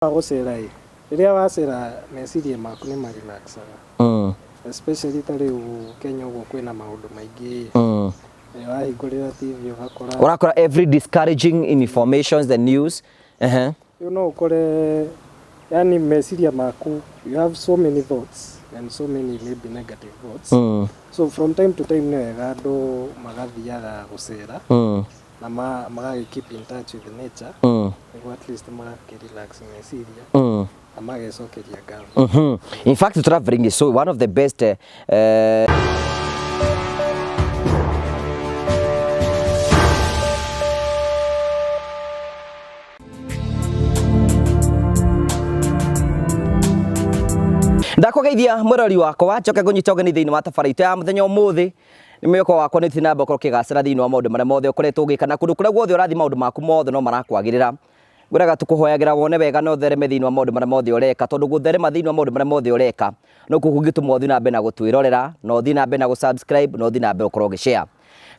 Gũcera ĩ, rĩrĩa wacera meciria maku nĩ marelaxaga. Especially ta rĩu Kenya ũguo kwĩna maũndũ maingĩ ĩ. Wahingũrĩra TV ũgakora Ũrakora every discouraging informations, the news. Rĩu no ũkore yani meciria maku, you have so many thoughts and so many maybe negative thoughts. So from time to time nĩ wega andũ magathiaga gũcera na magagĩ keep in touch with nature nĩguo at least magakĩ relax meciria na magecokeria ngatho. In fact, traveling is so one of the best Ndakũgeithia mwĩrori wakwa, njoke ngũnyite ũgeni thĩinĩ wa tabarĩra itũ ya mũthenya ũmũthĩ. Nĩ mwĩhoko wakwa nĩ ũthiĩ na mbere gũkorwo ũkĩgacĩra thĩinĩ wa maũndũ marĩa mothe ũkoretwo ũgĩka, na kũndũ kũrĩa guothe ũrathiĩ maũndũ maku mothe no marakwagĩrĩra. Ngwĩraga tũkũhoyagĩra wone wega na ũthereme thĩinĩ wa maũndũ marĩa mothe ũreka, tondũ gũtherema thĩinĩ wa maũndũ marĩa mothe ũreka nokuo kũngĩtũma ũthiĩ na mbere na gũtwĩrorera, na ũthiĩ na mbere na gũ-subscribe, na ũthiĩ na mbere gũkorwo ũgĩ-share.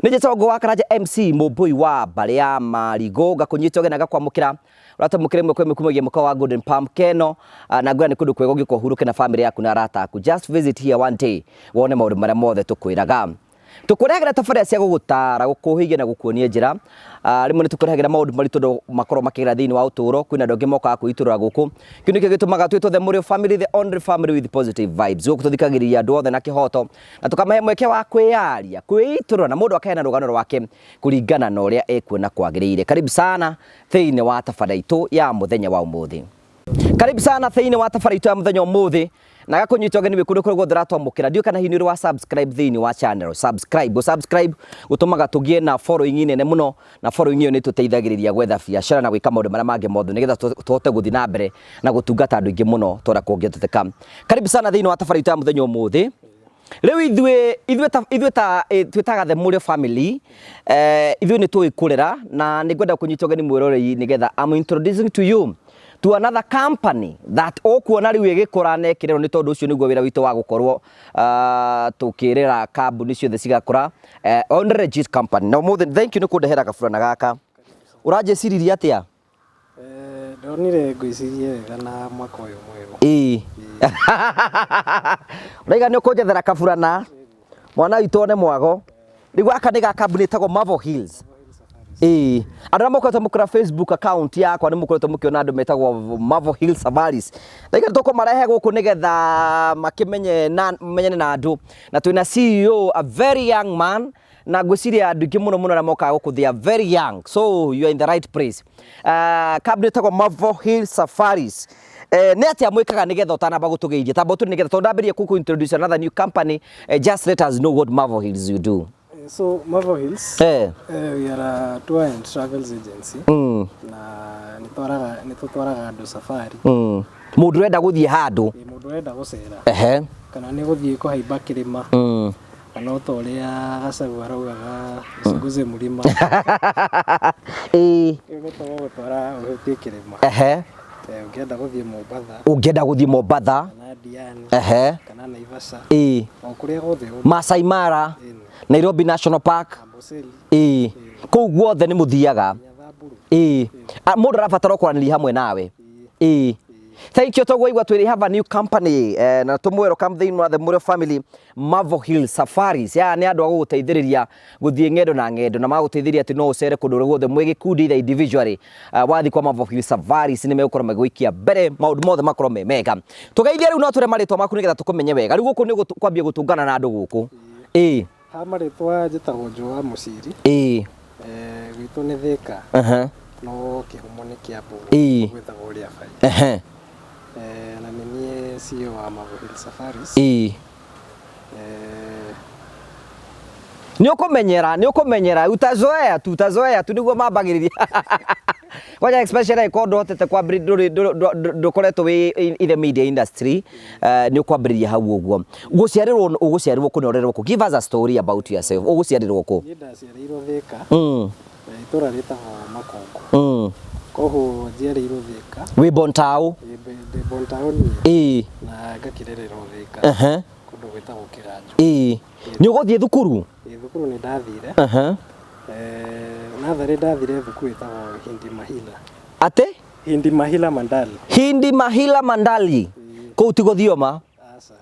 Nĩ njĩtagwo wa Karanja MC, mũmbũi wa mbarĩ ya Marigũ, ngakũnyita ũgeni na ngakwamũkĩra ũratamũkĩra ĩmwe kwa ĩmwe kumagia mũkawa wa Golden Palm Keno, na ngwĩra nĩ kũndũ kwega ũngĩũka ũhurũke na famĩlĩ yaku na arata aku. Just visit here one day wone maũndũ marĩa mothe tũkwĩraga. Tũkũrehagĩra tabarĩra cia gũgũtara, gũkũhĩgia na gũkuonia njĩra. Rĩmwe nĩ tũkũrehagĩra maũndũ maritũ andũ makoragwo makĩgera thĩinĩ wa ũtũũro, kwĩna andũ angĩ mokaga kwĩitũrũra gũkũ. Kĩu nĩkĩo gĩtũmaga twĩtwo the Mũrĩo family, the only family with positive vibes. Gũkũ tũthikagĩrĩria andũ othe na kĩhoto na tũkamahe mweke wa kwĩyaria, kwĩitũrũra na mũndũ akaheana rũgano rwake kũringana na ũrĩa ekuona kwagĩrĩire. Karibu sana thĩinĩ wa tabarĩra itũ ya mũthenya wa ũmũthĩ. Karibu sana thĩinĩ wa tabarĩra itũ ya mũthenya ũmũthĩ, na gakũnyita ũgeni wĩ kũndũ kũrĩa guothe ũratwamũkĩra. Ndiũĩ kana hihi nĩ ũrĩ wa subscribe thĩinĩ wa channel. Subscribe, gũ subscribe gũtũmaga tũgĩe na following nene mũno, na following ĩyo nĩ tũteithagĩrĩria gwetha biacara na gwĩka maũndũ marĩa mangĩ mothe nĩgetha tũhote gũthiĩ na mbere na gũtungata andũ aingĩ mũno ta ũrĩa kũngĩhotekeka. Karibu sana thĩinĩ wa tabarĩra itũ ya mũthenya ũmũthĩ. Rĩu ithuĩ, ithuĩ ta, ithuĩ ta, twĩtaga the Mũrĩo family, ithuĩ nĩ tũĩ kũrera, na nĩ ngwenda kũnyita ũgeni mwĩrorei nĩgetha I'm introducing to you to another company that ũkuona rĩu ĩgĩkũra na ĩkĩrerwo, nĩ tondũ ũcio nĩguo wĩra witũ wa gũkorwo tũkĩrera kambuni ciothe cigakũra, on legit company. Na ũmũthĩ thank you nĩ kũndehera gaburana gaka. Ũranjĩciririe atĩa? Ndonire ngwĩcirie wega na mwaka ũyũ mwerũ. Ĩĩ. Ũraiga nĩ ũkũnjethera kaburana, mwana witũ one mwago. Rĩu gaka nĩ ga kambuni ĩtagwo Marvel Hills. Ĩĩ. Andũ arĩa mũkoretwo mũkĩrora Facebook account yakwa nĩ mũkoretwo mũkĩona andũ metagwo Marvel Hills Safaris. Rĩu tũkũmarehe gũkũ nĩgetha makĩmenye na menyane na andũ. Na twĩna CEO, a very young man, na ngwĩciria andũ aingĩ mũno mũno arĩa mokaga gũkũ they are very young, so you are in the right place. Kambuni ĩtagwo Marvel Hill Safaris. Nĩ atĩa mwĩkaga nĩgetha ũtanamba gũtũgeithia? Tamba ũtwĩre nĩgetha, tondũ ndambĩrĩria kũ introduce another new company, just let us know what Marvel Hills you do. So Marvel Hills, we are a tour and travels agency. Na nĩ tũtwaraga andũ safari. Mũndũ ũrenda gũthiĩ handũ. Mũndũ ũrenda gũcera. Kana nĩ gũthiĩ kũhaimba kĩrĩma. Kana o ta ũrĩa Gachagua araugaga usinguze mlima. Rĩu nĩ tũgũgũtwara ũhutie kĩrĩma. Ũngĩenda gũthiĩ Mombatha. Ũngĩenda gũthiĩ Mombatha. Kana Diani. Kana Naivasha. O kũrĩa guothe ũngĩ. Masai Mara. Nairobi National Park. Amboseli. Kũu guothe nĩ mũthiaga. Nginya Samburu. Mũndũ arabatara kwaranĩria hamwe nawe. Thank you. Toguo igua twĩrĩ have a new company, na tũmwĩro come thĩinĩ wa the Mũrĩo family, Marvel Hill Safaris. Ya nĩ andũ a gũgũteithĩrĩria gũthiĩ ng'endo na ng'endo, na magũteithĩrĩria atĩ no ũcere kũndũ guothe mwĩ gĩkundi either individually. Wathiĩ kwa Marvel Hill Safaris nĩ megũkorwo magĩgũikia mbere, maũndũ mothe makorwo me mega. Tũgeithie rĩu, no tũre marĩtwa maku nĩgetha tũkũmenye wega. Rĩu gũkũ nĩ kwambia gũtũngana na andũ gũkũ. Ha marĩtwa njĩtagwo Joe wa Mũciri. Gwitũ nĩ Thĩka. No kĩhumo nĩ Kiambu. Gwĩtagwo Rĩabai. Na nĩ niĩ CEO wa Marvel Hill Safaris. Nĩ ũkũmenyera, nĩ ũkũmenyera, utazoea tu, utazoea tu, nĩguo mambagĩrĩria. Kwanja especially angĩkorwo ndũhotete kwambĩrĩria, ndũkoretwo wĩ in the media industry, nĩ ũkwambĩrĩria hau ũguo. Gũciarĩrwo, ũgũciarĩrwo kũ na ũrererwo kũ? Give us a story about yourself. Ũgũciarĩrwo kũ? Niĩ ndaciarĩirwo Thĩka. Itũra rĩtagwo Makongo. Koguo njiarĩirwo Thĩka. Wĩ Bontau? Ndĩ Bontau niĩ. Na ngakĩrererwo Thĩka. Kũndũ gwĩtagwo Kĩganjo. Nĩ ũgũthiĩ thukuru? Ĩĩ, thukuru nĩ ndathire. Natharĩ ndathire thukuru ĩtagwo Hindi Mahila. Atĩ? Hindi Mahila Mandali. Hindi Mahila Mandali. Kũu ti gũthioma. Aca.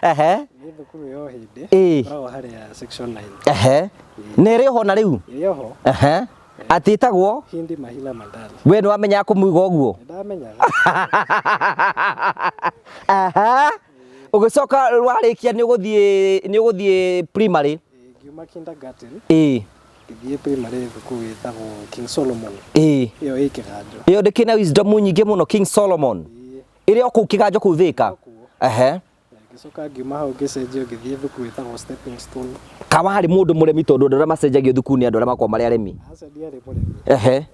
Ehe. Nĩ thukuru ya ũhĩndĩ. Ĩĩ. Ĩkoragwo harĩa section 9. Ehe. Na ĩrĩ ho na rĩu. Ĩrĩ oho. Ehe. Atĩ ĩtagwo Hindi Mahila Mandali. we nĩ wamenyaga kũmuiga ũguo. Nĩ ndamenyaga. Aha. Ũgĩcoka warĩkia nĩ ũgũthiĩ primary. Ĩĩ, ngiuma kindergarten Ĩĩ. ngĩthiĩ primary thukuru ĩtagwo King Solomon. Ĩĩ. Ĩyo ĩ Kĩganjo. Ĩyo ndĩkĩna wisdom nyingĩ mũno, King Solomon. Ĩĩ. Ĩrĩ o kũu Kĩganjo kũu Thĩka. Kuo. Ehe. Ngĩcoka ngiuma hau ngĩcenjio ngĩthiĩ thukuru ĩtagwo Stepping Stone. Kawarĩ mũndũ mũremi tondũ andũ arĩa macenjagio thukuru nĩ andũ arĩa makoragwo marĩ aremi. Aca, ndiarĩ mũremi. Ehe.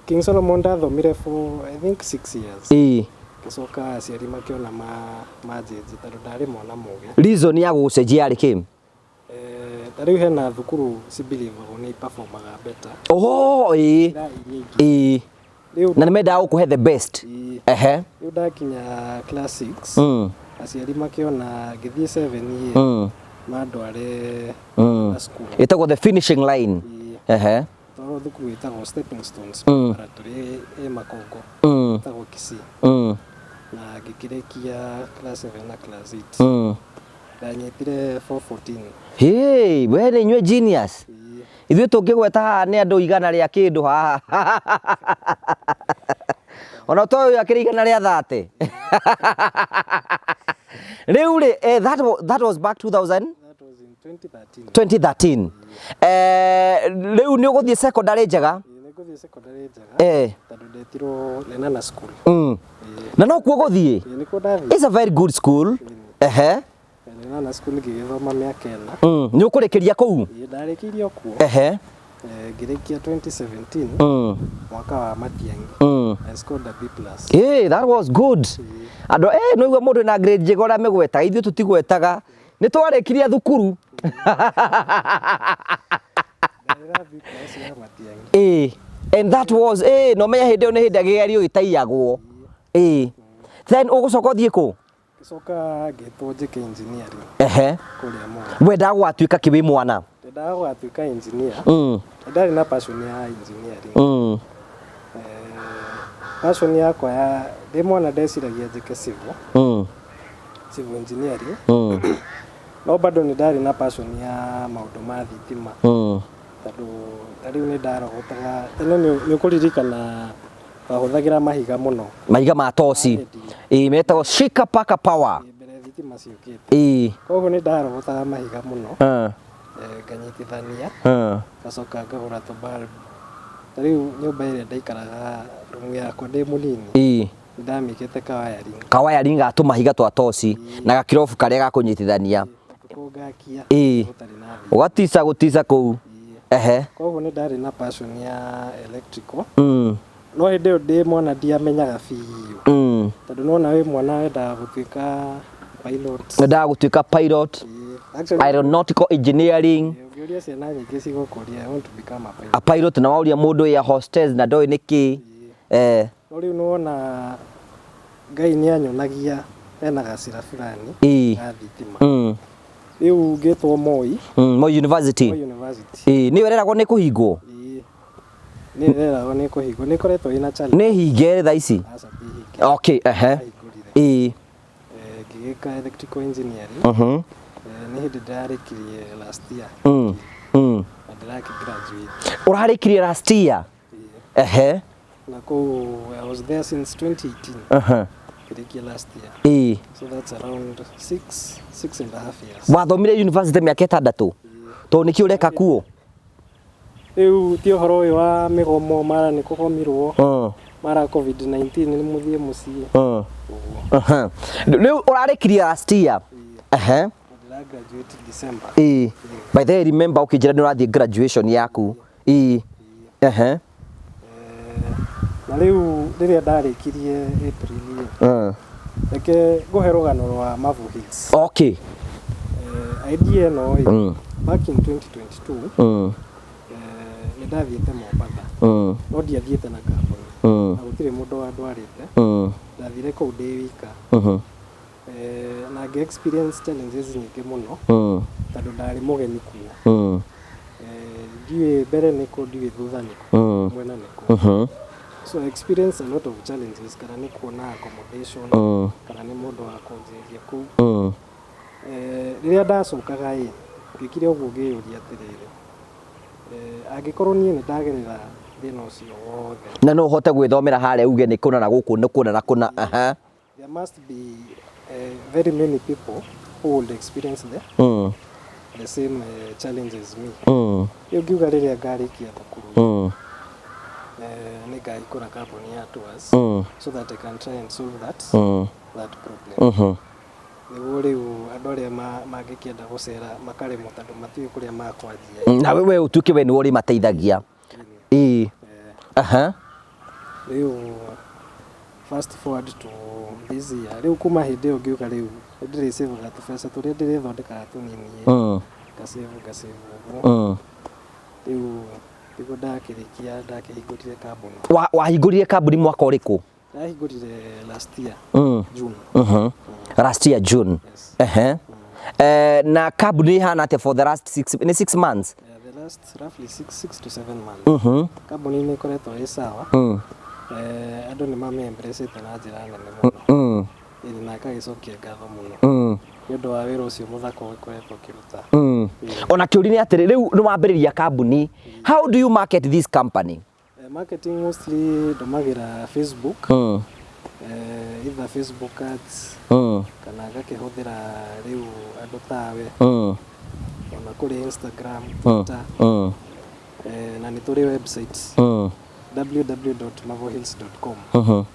King Solomon ndathomire for, I think, 6 years. Ngĩcoka aciari makĩona manjĩnjie tondũ ndarĩ mwana mũgĩ. Reason ya gũgũcenjia yarĩ kĩ? Eh, ta rĩu hena thukuru cibelievagwo nĩ performaga better Oh, ĩĩ. ira iria ingĩ. Ĩĩ. Rĩu Na nĩ mendaga gũkũhe the best. Ĩĩ. Ehe. Rĩu ndakinya class 6, aciari makĩona ngĩthiĩ 7 year mandware school. Ĩtagwo the finishing line. Ĩĩ. Ehe. Twarwo thukuru ĩtagwo Stepping Stones Preparatory ĩ Makongo, ĩtagwo Kisii, na ngĩkĩrĩkia class 7 na class 8. Ndanyitire 414. Hey, we nĩ inyuĩ genius. Ĩĩ. Ithuĩ tũngĩgweta haha nĩ andũ 100 kĩndũ haha. Ona to ũyũ akĩrĩ 130. Rĩu rĩ, that was back 2000? That was in 2013. 2013. Rĩu nĩ ũgũthiĩ secondary njega. Ĩĩ, nĩ ngũthiĩ secondary njega tondũ ndetirwo Lenana School. Ĩĩ. Na no kuo gũthiĩ? Ĩĩ, nĩkuo ndathiĩ. It's a very good school. Ehe. Lenana School ngĩgĩthoma mĩaka 4. Nĩ ũkũrĩkĩria kũu? Ĩĩ, ndarĩkĩirie o kuo. Ehe. Ngĩrĩkia 2017, mwaka wa Matiang'i. I scored a B plus. Hey, that was good. Andũ no igua mũndũ na grade njega ũrĩa mĩgwetaga, ithuĩ tũtigwetaga. Nĩ twarĩkirie thukuru. Ndarĩ na B plus ya Matiang'i. Ĩĩ. And that was no menya hĩndĩ ĩyo nĩ hĩndĩ ya kĩgerio gĩtaiyagwo. Ĩĩ. Then ũgũcoka ũthiĩ kũ? Ngĩcoka ngĩtwo njĩke engineering kũrĩa Moi. Wendaga gũgatuĩka kĩ wĩ mwana? Ndendaga gũgatuĩka engineer. Ndarĩ na passion ya engineering. Passion yakwa ya ndĩ mwana ndeciragia njĩke civil, civil engineering. No bado nĩ ndarĩ na passion ya maũndũ ma thitima tondũ ta rĩu nĩ ndarogotaga tene, nĩ ũkũririkana wahũthagĩra mahiga mũno. Mahiga ma toci. Ĩĩ, metagwo shika paka power. Ĩ, mbere thitima ciũkĩte. Koguo nĩ ndarogotaga mahiga mũno, nganyitithania, ngacoka ngagũra tũbalbu. Ta rĩu nyũmba ĩrĩa ndaikaraga, rumu yakwa ndĩ mũnini, nĩ ndamĩkĩte kawayaring. Kawayaring ga tũmahiga twa toci na gakirobu karĩa ga kũnyitithania. Ũtukũ ngakia gũtarĩ na thitima. Ũgatica gũtica kũu. Ehe. Koguo nĩ ndarĩ na passion ya electrical. No hĩndĩ ĩyo ndĩ mwana ndiamenyaga biũ tondũ nona wĩ mwana wendaga gũtuĩka pilot. Ndendaga gũtuĩka pilot, Ĩĩ. Actually, aeronautical engineering. Ũngĩũria ciana nyingĩ cigũkũria, "I want to become a pilot." A pilot, na wauria mũndũ air hostess na ndoĩ nĩkĩ. No rĩu nĩwona Ngai nĩ anyonagia hena gacĩra fulani ga thitima. Rĩu ngĩtwo Moi. Moi University. Moi University. Ĩĩ, nĩyo ĩreragwo nĩ kũhingwo. Ĩĩ. Nĩ ĩreragwo nĩ kũhingwo, nĩ ĩkoretwo ĩna challenge. Nĩ hinge thaa ici? Aca, ti hinge. Okay, ehe. Ahingũrire. Ngĩgĩka electrical engineering. Nĩ hĩndĩ ndĩrarĩkirie last year na ndĩrakĩ graduate. Ũrarĩkirie last year? Ĩĩ. Na kũu I was there since 2018. Ngĩrĩkia last year. So that's around 6.5 years. Wathomire university mĩaka 6 tondũ nĩkĩ ũreka kuo? Rĩu ti ũhoro ũyũ wa mĩgomo, mara nĩ kũgomirwo, mara COVID-19 nĩ mũthiĩ mũciĩ ũguo. Rĩu ũrarĩkirie last year? Ehe. Na ndĩra graduate December. Ĩĩ, by the way, remember ũkĩnjĩra nĩ ũrathiĩ graduation yaku. Ĩĩ, ehe. Na rĩu rĩrĩa ndarĩkirie April rĩ, reke ngũhe rũgano rwa Mavu Hills. Idea ĩno ĩ, back in 2022, nĩ ndathiĩte Mombatha, no ndiathiĩte na kambuni na gũtirĩ mũndũ wandwarĩte. Ndathire kũu ndĩ wika na ngĩ experience challenges nyingĩ mũno tondũ ndarĩ mũgeni kuo. Ndiũĩ mbere nĩkũ, ndiũĩ thutha nĩkũ, mwena nĩkũ. So I experienced a lot of challenges, kana nĩ kuona accommodation, kana nĩ mũndũ wa kũnjĩria kũu. Rĩrĩa ndacokaga ĩ, ngĩkire ũguo ngĩyũria atĩrĩrĩ, angĩkorwo niĩ nĩ ndagerera thĩna ũcio wothe, na no ũhote gwĩthomera harĩa uge nĩ kũna na gũkũ nĩ kũna na kũna, aha. There must be very many people who would experience the same challenges me. Rĩu ngiuga rĩrĩa ngarĩkia thukuru, nĩ ngahingũra kambuni ya tours so that I can try and solve that that problem, nĩguo rĩu andũ arĩa mangĩkĩenda gũcera makaremwo tondũ matiũĩ kũrĩa makwanjia. Na we ũtuĩke we nĩwe ũrĩmateithagia, ĩĩ. Aha. Rĩu fast forward to this year, rĩu kuma hĩndĩ ĩyo ngiuga rĩu nĩndĩrĩcĩvaga tũbeca tũrĩa ndĩrĩthondekaga tũnini, ngacĩvu, ngacĩvu ũguo. Rĩu nĩguo ndakĩrĩkia, ndakĩhingũrire kambuni. Wahingũrire kambuni mwaka ũrĩkũ? Ndahingũrire last year, June. Last year June? Yes. Ehe. Na kambuni ĩhana atĩa for the last six, nĩ 6 months? Yeah, the last roughly 6 to 7 months, kambuni nĩ ĩkoretwo ĩ sawa. Andũ nĩ mamĩembracĩte na njĩra nene mũno. Ĩĩ, na ĩkagĩcokia ngatho mũno nĩ ũndũ wa wĩra ũcio mũthaka ũgĩkoretwo ũkĩruta. Ona kĩũria nĩ atĩrĩ, rĩu nĩ wambĩrĩria kambuni, how do you market this company? Marketing mostly ndũmagĩra Facebook, either Facebook ads, kana ngakĩhũthĩra rĩu andũ tawe, ona kũrĩ Instagram, Twitter, na nĩ tũrĩ website, www.marvelhills.com. Ĩĩ.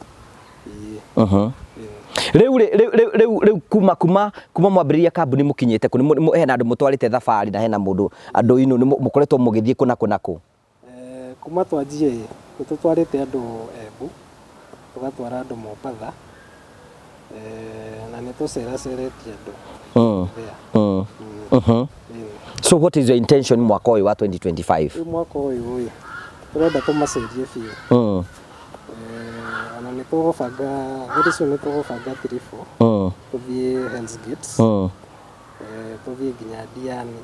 Ĩĩ. Rĩu rĩ- rĩu rĩu rĩu rĩu kuma mwambĩrĩria kambuni mũkinyĩte kũ? Hena andũ mũtwarĩte thabarĩ, na hena mũndũ andũ ino nĩ mũkoretwo mũgĩthiĩ kũ na kũ na kũ? Kuma twanjie ĩ, nĩ tũtwarĩte andũ Embu, tũgatwara andũ Mombatha, na nĩ tũceraceretie andũ there. Ĩĩ. So what is your intention mwaka ũyũ wa 2025? Rĩu mwaka ũyũ ĩ, tũrenda tũmacerie biũ. Ona nĩ tũgũbanga, very soon nĩ tũgũbanga trip, tũthiĩ Hell's Gate, tũthiĩ nginya Diani,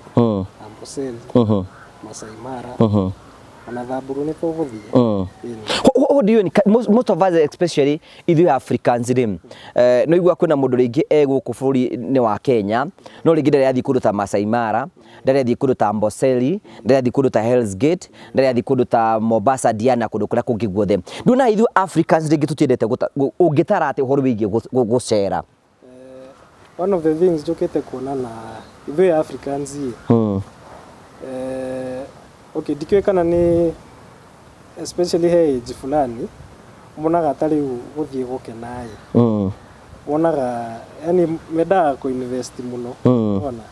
Amboseli, Masai Mara, ona Thamburu nĩ tũgũthiĩ. Ĩĩ. What do you most of us, especially ithuĩ Africans rĩ, no igua kwĩna mũndũ rĩngĩ e gũkũ bũrũri-inĩ wa Kenya, no rĩngĩ ndarĩ athiĩ kũndũ ta Masai Mara, ndarĩ athiĩ kũndũ ta Amboseli, ndarĩ athiĩ kũndũ ta Hell's Gate, ndarĩ athiĩ kũndũ ta Mombasa, Diani na kũndũ kũrĩa kũngĩ guothe. Nduona ithuĩ Africans rĩngĩ tũtiendete ũngĩtara atĩ ũhoro wĩgiĩ gũcera? One of the things njũkĩte kuona na ithuĩ Africans ĩ, okay, ndikĩũĩ kana nĩ especially he age fulani monaga ta rĩu gũthiĩ gũkena ĩ, wonaga yani mendaga kũ-invest mũno, ona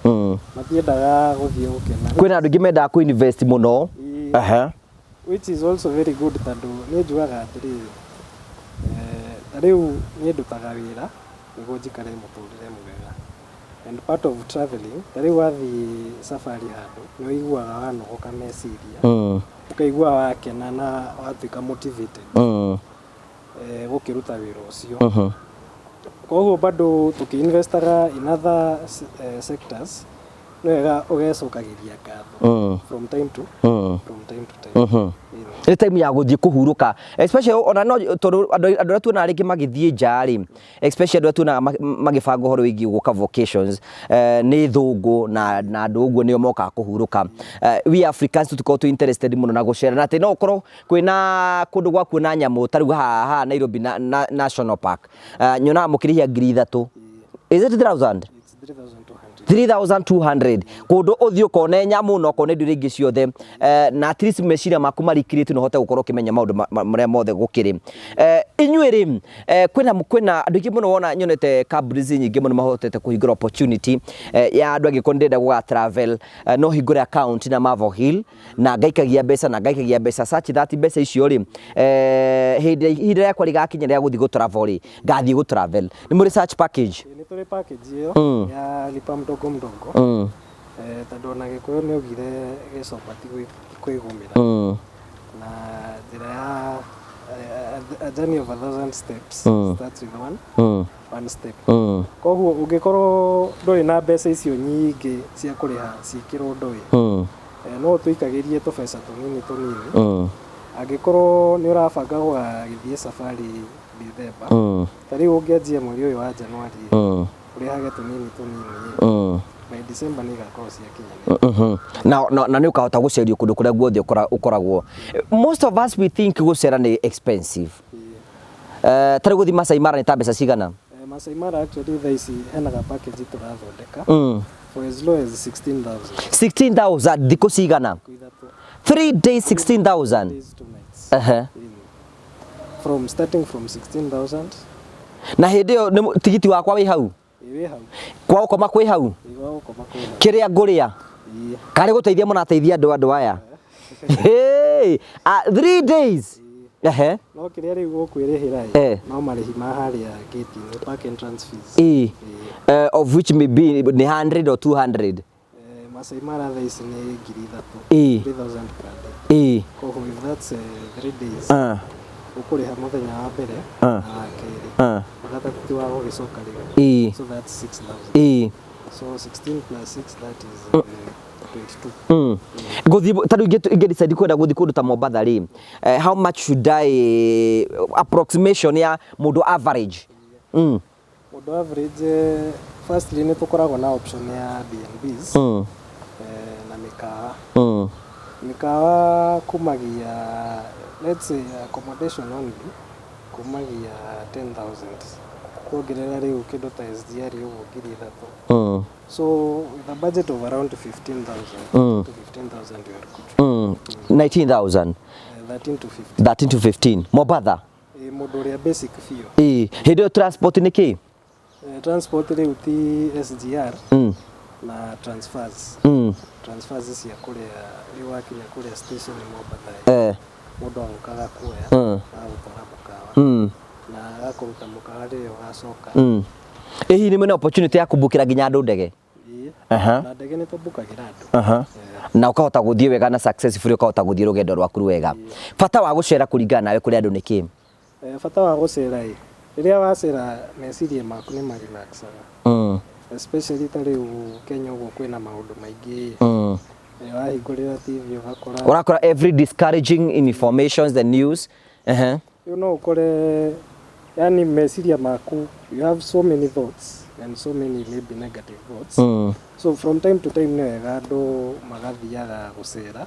matiendaga gũthiĩ gũkena. Kwĩna andũ aingĩ mendaga kũ invest mũno. Ĩĩ. Which is also very good, tondũ niĩ njugaga atĩrĩrĩ, ta rĩu niĩ ndutaga wĩra nĩguo njikare mũtũrĩre mwega, and part of traveling, ta rĩu wathiĩ safari handũ nĩ ũiguaga wanogoka meciria, ũkaigua wakena na watuĩka motivated gũkĩruta wĩra ũcio. Koguo bado tũkĩ-investaga in other sectors, nĩ wega ũgecokagĩria ngatho from time to time. Ĩĩ. Nĩ time ya gũthiĩ kũhurũka, especially ona no tondũ andũ arĩa tuonaga rĩngĩ magĩthiĩ nja rĩ, especially andũ arĩa tuonaga magĩbanga ũhoro wĩgiĩ gũka vacations, nĩ thũngũ na andũ ũguo nĩo mokaga kũhurũka. We Africans tũtikoragwo twĩ interested mũno na gũcera, na atĩ no ũkorwo kwĩna kũndũ gwa kuona nyamũ ta rĩu haha Nairobi na National Park, nyonaga mũkĩrĩhia 3000, is it 3000? It's 3200. 3200 kũndũ ũthiĩ ũkone nyamũ na ũkone indo iria ingĩ ciothe, na at least meciria maku marikirĩte na ũhote gũkorwo ũkĩmenya maũndũ marĩa mothe gũkĩrĩ. Inyuĩ rĩ, kwĩna andũ aingĩ mũno wona nyonete kambuni nyingĩ mũno mahotete kũhingũra opportunity ya andũ, angĩkorwo ndĩrenda gũga travel, no hingũre account na Marvel Hill na ngaikagia mbeca na ngaikagia mbeca such that mbeca icio rĩ, hĩndĩ ihinda rĩakwa rĩgakinya rĩa gũthiĩ gũ travel rĩ, ngathiĩ gũ travel. Nĩ mũrĩ such package? Ĩĩ, nĩ tũrĩ package ĩyo ya lipa mdogo mdogo, tondũ ona Gĩkũyũ nĩ augire gĩcoba ti kwĩgũmĩra, na njĩra ya a journey of a thousand steps starts with one step. Koguo ũngĩkorwo ndũrĩ na mbeca icio nyingĩ cia kũrĩha ciĩ kĩrũndo ĩ, No tũikagĩrie tũbeca tũnini tũnini. Angĩkorwo nĩ ũrabanga gũgagĩthiĩ safari December, ta rĩu ũngĩanjia mweri ũyũ wa January, ũrĩhage tũnini tũnini, by December nĩ igakorwo ciakinyanĩra. Na nĩ ũkahota gũcerio kũndũ kũrĩa guothe ũkoragwo. Most of us, we think gũcera nĩ expensive. Tarĩ gũthiĩ Masai Mara nĩ ta mbeca cigana? Masai Mara actually thaa ici hena ga package tũrathondeka for as low as 16,000. 16,000 thikũ cigana? Thikũ 3. 3 days, 16,000? Days, 2 nights. From starting from 16,000. Na hĩndĩ ĩyo tigiti wakwa wĩ hau? Wĩ hau. Kwa gũkoma kwĩ hau? Ĩ, gwa gũkoma kwĩ hau. Kĩrĩa ngũrĩa? Ĩ. Karĩ gũteithia mũrateithia andũ aya. Hey, 3 days. Ehe. No kĩrĩa rĩu ũkwĩrĩhĩra ĩ, no marĩhi ma harĩa gate-inĩ, park entrance fees. Ĩ. Of which may be nĩ 100 or 200. Masai Mara thaa ici nĩ 3,000. 3000 per day. Koguo if that's 3 days, ũkũrĩha mũthenya wa mbere na wa kerĩ. Wa gatatũ ti wa gũgĩcoka rĩu. So that's 6000. So 16 plus 6, that is 22. Gũthiĩ ta rĩu ingĩ decide kwenda gũthiĩ kũndũ ta Mombatha rĩ, how much should I, approximation ya mũndũ average? Mũndũ average, firstly nĩ tũkoragwo na option ya B&Bs na mĩkawa. Mĩkawa kumagia, let's say accommodation only, kumagia 10,000, kuongerera rĩu kĩndũ ta SGR ũguo 3,000. So with a budget of around 15,000 to 15,000, you are good. 19,000? 13 to 15. 13 to 15 Mombatha? Mũndũ ũrĩa basic biũ. Ĩ, hĩndĩ ĩyo transport nĩ kĩ? Transport rĩu ti SGR na transfers. Transfers cia kũrĩa rĩu wakinya kũrĩa station Mombatha, mũndũ agũkaga kuoya, agagũtwara mũkawa na agakũruta mũkawa rĩrĩa ũgacoka. Ĩ hihi nĩ mwĩna opportunity ya kũmbũkĩra nginya andũ ndege? Ĩĩ. Na ndege nĩ tũmbũkagĩra andũ. Na ũkahota gũthiĩ wega na successfully, ũkahota gũthiĩ rũgendo rwaku wega. Bata wa gũcera kũringana nawe kũrĩ andũ nĩ kĩ? Bata wa gũcera ĩ, rĩrĩa wacera meciria maku nĩ marelaxaga, especially ta rĩu Kenya ũguo kwĩna maũndũ maingĩ. Wahingũrĩra TV ũgakora Ũrakora every discouraging informations, the news. Rĩu no ũkore yani meciria maku, you have so many thoughts and so many maybe negative thoughts. So from time to time nĩ wega andũ magathiaga gũcera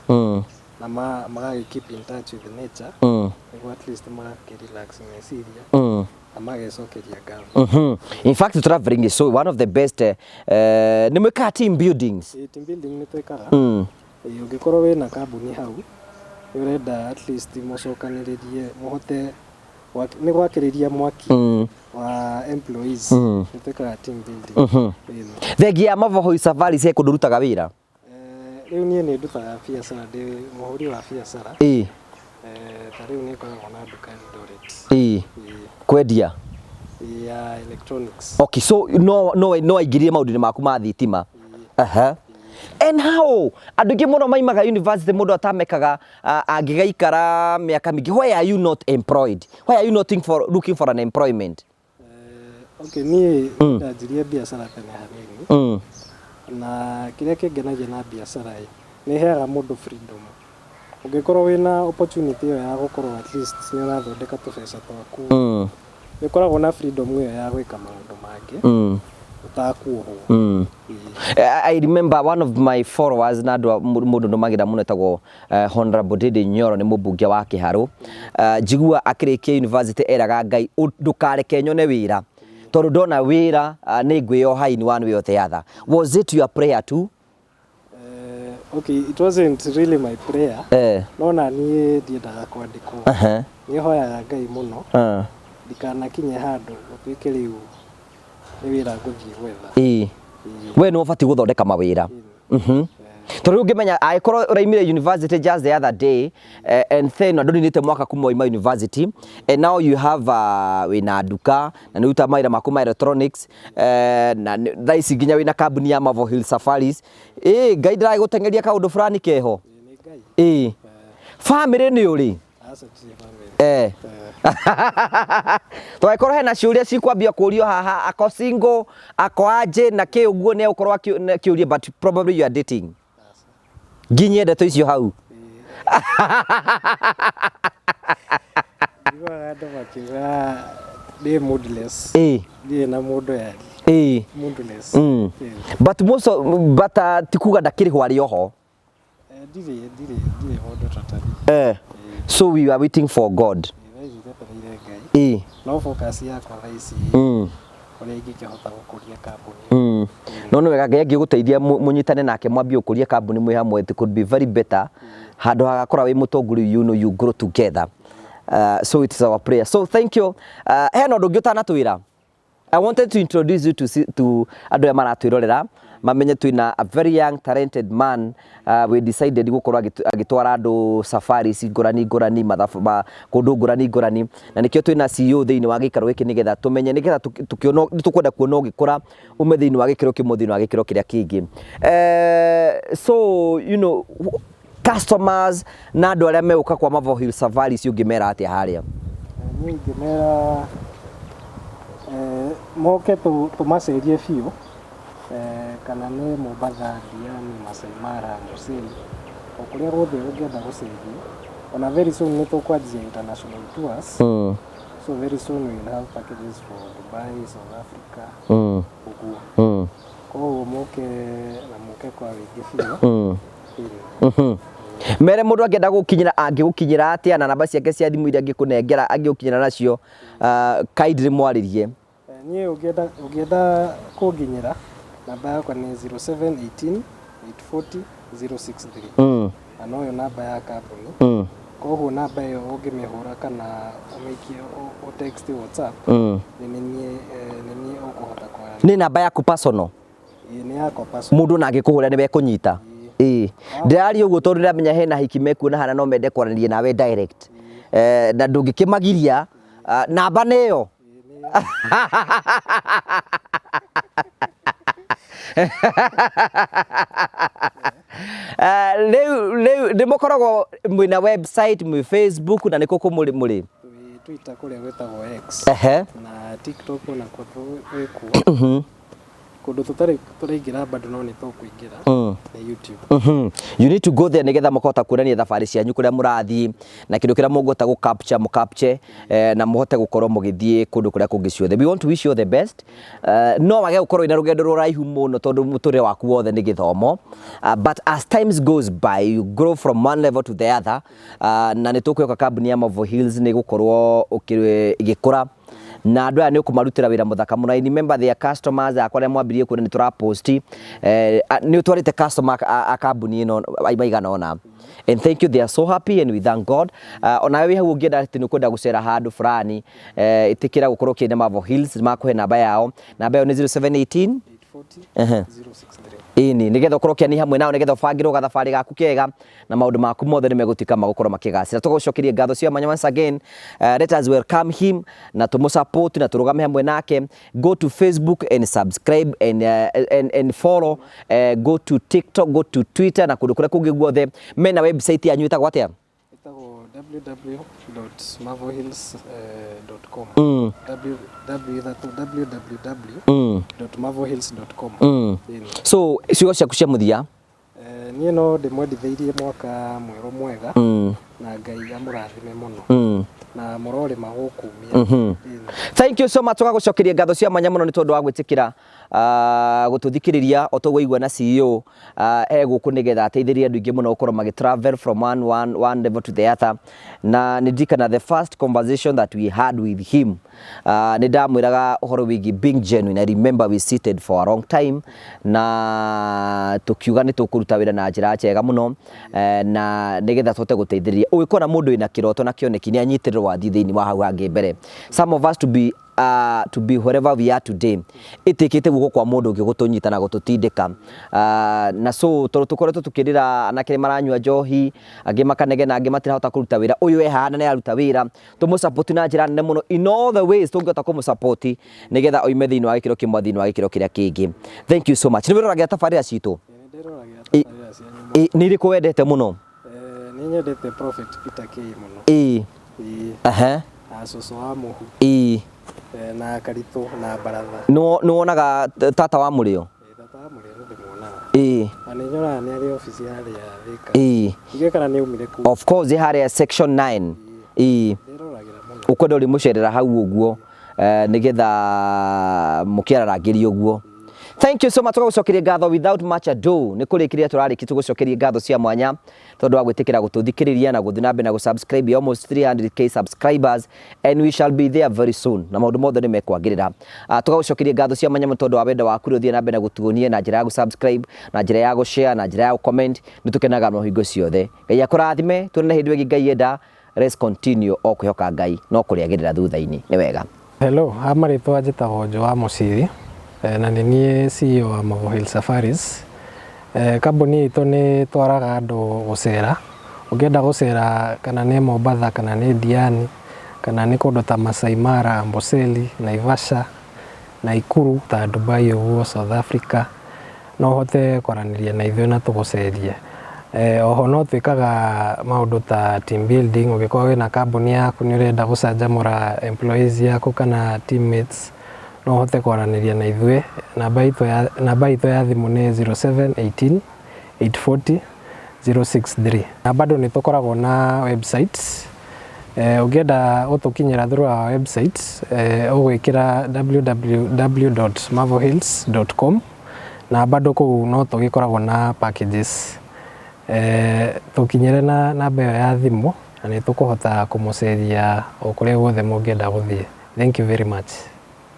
na magagĩ keep in touch with nature, nĩguo at least magakĩ relax meciria na magecokeria ngatho. In fact, traveling is so one of the best. Nĩ mwĩkaga team buildings? Ĩ, team building nĩ twĩkaga. Ĩ, ũngĩkorwo wĩna kambuni hau nĩ ũrenda at least mũcokanĩrĩrie mũhote nĩ gwakĩrĩria mwaki wa employees, nĩ twĩkaga team building. Ĩni. Thengia ya Mavohoi Safaris, he kũndũ ũrutaga wĩra? Rĩu niĩ nĩ ndutaga biacara, ndĩ mũhũri wa biacara. Ta rĩu nĩ ngoragwo na nduka Eldoret. Ĩ. Ĩ. Kwendia? Ya electronics. Okay, so no aingĩrire maũndũ-inĩ maku ma thitima. Aha. And how andũ aingĩ mũno maimaga university, mũndũ atamekaga angĩgaikara mĩaka mĩingĩ, why are you not employed? Why are you not looking for an employment? Okay, niĩ ndanjirie biacara tene hanini na kĩrĩa kĩngenagia na biacara ĩ, nĩ ĩheaga mũndũ freedom. Ũngĩkorwo wĩna opportunity ĩyo ya gũkorwo at least nĩ ũrathondeka tũbeca twaku, nĩ ũkoragwo na freedom ĩyo ya gwĩka maũndũ mangĩ ũtakuohwo. Ĩĩ. I remember one of my followers na andũ mũndũ ndũmagĩra mũno etagwo Honorable Ndindi Nyoro, nĩ mũmbunge wa Kĩharũ. Njigua akĩrĩkia university eraga Ngai, "Ndũkareke nyone wĩra tondũ ndona wĩra nĩ ngwĩyoha in one way or the other." Was it your prayer too? Okay, it wasn't really my prayer, no na niĩ ndiendaga kwandĩkwo. Nĩ hoyaga Ngai mũno ndikanakinye handũ gũtuĩke rĩu nĩ wĩra ngũthiĩ gwetha. Ĩĩ. We nĩ ũbatiĩ gũthondeka mawĩra. Tondũ rĩu ũngĩmenya angĩkorwo ũraimire university just the other day, and then ndũninĩte mwaka kuma waima university, and now you have wĩna nduka na nĩ ũrutaga mawĩra maku ma electronics, na thaa ici nginya wĩna kambuni ya Mavo Hill Safaris, ĩ Ngai ndaragũteng'eria kaũndũ fulani keho? Ĩĩ, nĩ Ngai. Ĩ, family nĩ ũrĩ? Aca, tirĩ family. Twagĩkorwo hena ciũria cikwambia kũrio haha, ako single, ako aje na kĩ ũguo, nĩ egũkorwo akĩũria, but probably you are dating. Aca. Nginyie ndeto icio hau. Njiguaga andũ makiuga ndĩ moodless. Ndirĩ na mũndũ yani. Moodless. But most of, but ti kuga ndakĩrĩ ho arĩ oho. Ndirĩ ndirĩ mũndũ totally. So we are waiting for God. Thaa ici njetereire Ngai. No focus yakwa thaa ici ũrĩa ingĩkĩhota gũkũria kambuni. No nĩ wega Ngai angĩgũteithia mũnyitane nake mwambie gũkũria kambuni mwĩ hamwe, it could be very better. Handũ hagakora wĩ mũtongu rĩu, you know you grow together. So it is our prayer. So thank you. Hena ũndũ ũngĩ ũtanatwĩra? I wanted to introduce you to andũ arĩa maratwĩrorera mamenye twĩna a very young talented man. We decided gũkorwo agĩtwara andũ safari ici ngũrani ngũrani, mathabu ma kũndũ ngũrani ngũrani, na nĩkĩo twĩna CEO thĩinĩ wa gĩikaro gĩkĩ nĩgetha tũmenye, nĩgetha tũkĩona, nĩtũkwenda kuona ũgĩkũra ume thĩinĩ wa gĩkĩro kĩmwe thĩinĩ wa gĩkĩro kĩrĩa kĩngĩ. So you know, customers na andũ arĩa megũka kwa Marvel Hill Safaris ũngĩmera atĩa harĩa? Niĩ ingĩmera moke tũmacerie biũ, kana nĩ Mombatha, Diani, Masai Mara, Amboseli, o kũrĩa guothe ũngĩenda gũceria. Ona very soon nĩ tũkwanjia international tours. So very soon we will have packages for Dubai, South Africa, ũguo. Koguo moke na moke kwa wĩingĩ biũ. Mere mũndũ angĩenda gũkinyĩra angĩgũkinyĩra atĩa, na namba ciake cia thimũ iria angĩkũnengera angĩgũkinyĩra nacio, kindly mwarĩrie. Niĩ ũngĩenda kũnginyĩra namba yakwa nĩ 0718 840 063. Na noyo namba ya kambuni. Koguo namba ĩyo ũngĩmĩhũra kana ũmĩikie ũ text WhatsApp, nĩ niĩ ũkũhota kwaranĩria. Nĩ namba yaku personal? Ĩĩ, nĩ yakwa personal. Mũndũ ona angĩkũhũra nĩwe ekũnyita? Ĩĩ. Ndĩraria ũguo tondũ ndĩramenya hena hiki mekuona hana no mende kwaranĩria nawe direct. Na ndũngĩkĩmagiria, namba nĩ ĩyo. Rĩu nĩ mũkoragwo mwĩna website, mwĩ Facebook, na nĩkũ kũ mũrĩ? Twĩ Twitter kũrĩa gwĩtagwo X. Na TikTok onakuo twĩkuo. Kũndũ tũtarĩ tũraingĩra bado no nĩ tũkũingĩra nĩ YouTube. You need to go there nĩgetha mũkahota kuonania thabarĩ cianyu kũrĩa mũrathiĩ na kĩndũ kĩrĩa mũngĩhota gũ capture mũ capture, na mũhote gũkorwo mũgĩthiĩ kũndũ kũrĩa kũngĩ ciothe. We want to wish you all the best. No wage gũkorwo wĩna rũgendo rũraihu mũno tondũ mũtũrĩre waku wothe nĩ gĩthomo. But as times goes by you grow from one level to the other. Na nĩ tũkwĩhoka kambuni ya Marvel Hills nĩ gũkorwo ĩgĩkũra na andũ aya nĩ ũkũmarutĩra wĩra mũthaka mũno. I remember their customers akwa arĩa mwambirie kuona nĩ tũraposti, nĩ ũtwarĩte customer a kambuni ĩno maigana ũna. And thank you, they are so happy and we thank God. Onawe wĩ hau ũngĩenda atĩ nĩ ũkwenda gũcera handũ fulani, ĩtĩkĩra gũkorwo ũkĩenda Marvel Hills, makũhe namba yao. Namba ĩyo nĩ 0718 840 063. Ĩni, nĩgetha ũkorwo ũkĩania hamwe nao, nĩgetha ũbangĩrwo gathabarĩ gaku kega na maũndũ maku mothe nĩ megũtuĩka magũkorwo makĩgacĩra. Tũgũcokeria ngatho cia mwanya once again. Let us welcome him na tũmũ support na tũrũgame hamwe nake. Go to Facebook and subscribe and follow. Go to TikTok, go to Twitter na kũndũ kũrĩa kũngĩ guothe. Mena website yanyu ĩtagwo atĩa? Ĩtagwo www.marvelhills.com. www.marvelhills.com. So ciugo ciaku cia mũthia? Niĩ no ndĩmwendithĩirie mwaka mwerũ mwega na Ngai amũrathime mũno na mũrorĩma gũkumia. Thank you so much. Tũgagũcokeria ngatho cia mwanya mũno nĩ tondũ wa gwĩtĩkĩra gũtũthikĩrĩria o toguo waigua na CEO e gũkũ nĩgetha ateithĩrĩrie andũ aingĩ mũno gũkorwo magĩ travel from one level to the other. Na nĩ ndirikana the first conversation that we had with him, nĩ ndamwĩraga ũhoro wĩgiĩ being genuine. I remember we seated for a long time na tũkiuga nĩ tũkũruta wĩra na njĩra njega mũno, na nĩgetha tũhote gũteithĩrĩria. Ũgĩkora mũndũ wĩna kĩroto na kĩoneki nĩ anyitĩrĩrwo athiĩ thĩinĩ wa hau hangĩ mbere. Some of us to be wherever we are today, ĩtĩkĩte guoko kwa mũndũ ũngĩ gũtũnyita na gũtũtindĩka. Na so tondũ tũkoretwo tũkĩrĩra anake nĩ maranyua njohi, angĩ makanegena, angĩ matirahota kũruta wĩra. Ũyũ e haha na nĩ araruta wĩra, tũmũ support na njĩra nene mũno in all the ways tũngĩhota kũmũ support nĩgetha oime thĩinĩ wa gĩkĩro kĩmwe thĩinĩ wa gĩkĩro kĩrĩa kĩngĩ. Thank you so much. Nĩ wĩroragĩra tabarĩra citũ? Nĩ ndĩroragĩra tabarĩra cianyu mũno. Nĩ irĩkũ wendete mũno? Nĩ nyendete Prophet Peter K mũno. Na cũcũ wa mũhu. Na Karitũ na Baratha. Nĩ wonaga tata wa Mũrĩo? Tata wa Mũrĩo nĩ ndĩmuonaga. Na nĩ nyonaga nĩ arĩ obici harĩa Thika. Ndiũĩ kana nĩ aumire kũu. Of course, harĩa section 9. Ndĩroragĩra mũno. Ũkwenda ũrĩmũcerera hau ũguo nĩgetha mũkĩararangĩrie ũguo. Thank you so much, tũgagũcokeria ngatho. Without much ado, nĩ kũrĩkĩrĩria tũrarĩkia, tũgũcokerie ngatho cia mwanya tondũ wa gwĩtĩkĩra gũtũthikĩrĩria na gũthiĩ na mbere na gũsubscribe. Almost 300K subscribers and we shall be there very soon, na maũndũ mothe nĩ mekwagĩrĩra. Tũgagũcokeria ngatho cia mwanya mũno tondũ wa wendo waku ũrĩa ũthiĩ na mbere na gũtuonia na njĩra ya gũsubscribe, na njĩra ya gũshare, na njĩra ya gũcomment. Nĩ tũkenaga mũno hingo ciothe. Ngai akũrathime, tuonane hĩndĩ ĩngĩ Ngai enda. Let's continue o kwĩhoka Ngai no kũrĩagĩrĩra thutha-inĩ nĩ wega. Hello, ha marĩtwa njĩtagwo Joa Mũciri na nĩ niĩ CEO wa Mavo Hill Safaris. Kambuni itũ nĩ twaraga andũ gũcera. Ũngĩenda gũcera kana nĩ Mombatha, kana nĩ Diani, kana nĩ kũndũ ta Masai Mara, Amboseli, Naivasha, Naikuru, ta Dubai ũguo, South Africa, no ũhote kwaranĩria na ithuĩ na tũgũcerie. Oho no twĩkaga maũndũ ta team building. Ũngĩkorwo wĩna kambuni yaku, nĩ ũrenda gũcanjamũra employees yaku kana teammates, no ũhote kwaranĩria na ithuĩ. Namba itũ ya thimũ nĩ 0718 840 063. Na bado nĩ tũkoragwo na website. Ũngĩenda gũtũkinyĩra through our website, ũgwĩkĩra www.marvelhills.com, na bado kũu no tũgĩkoragwo na packages. Tũkinyĩre na namba ĩyo ya thimũ na nĩ tũkũhota kũmũceria o kũrĩa guothe mũngĩenda gũthiĩ. Thank you very much.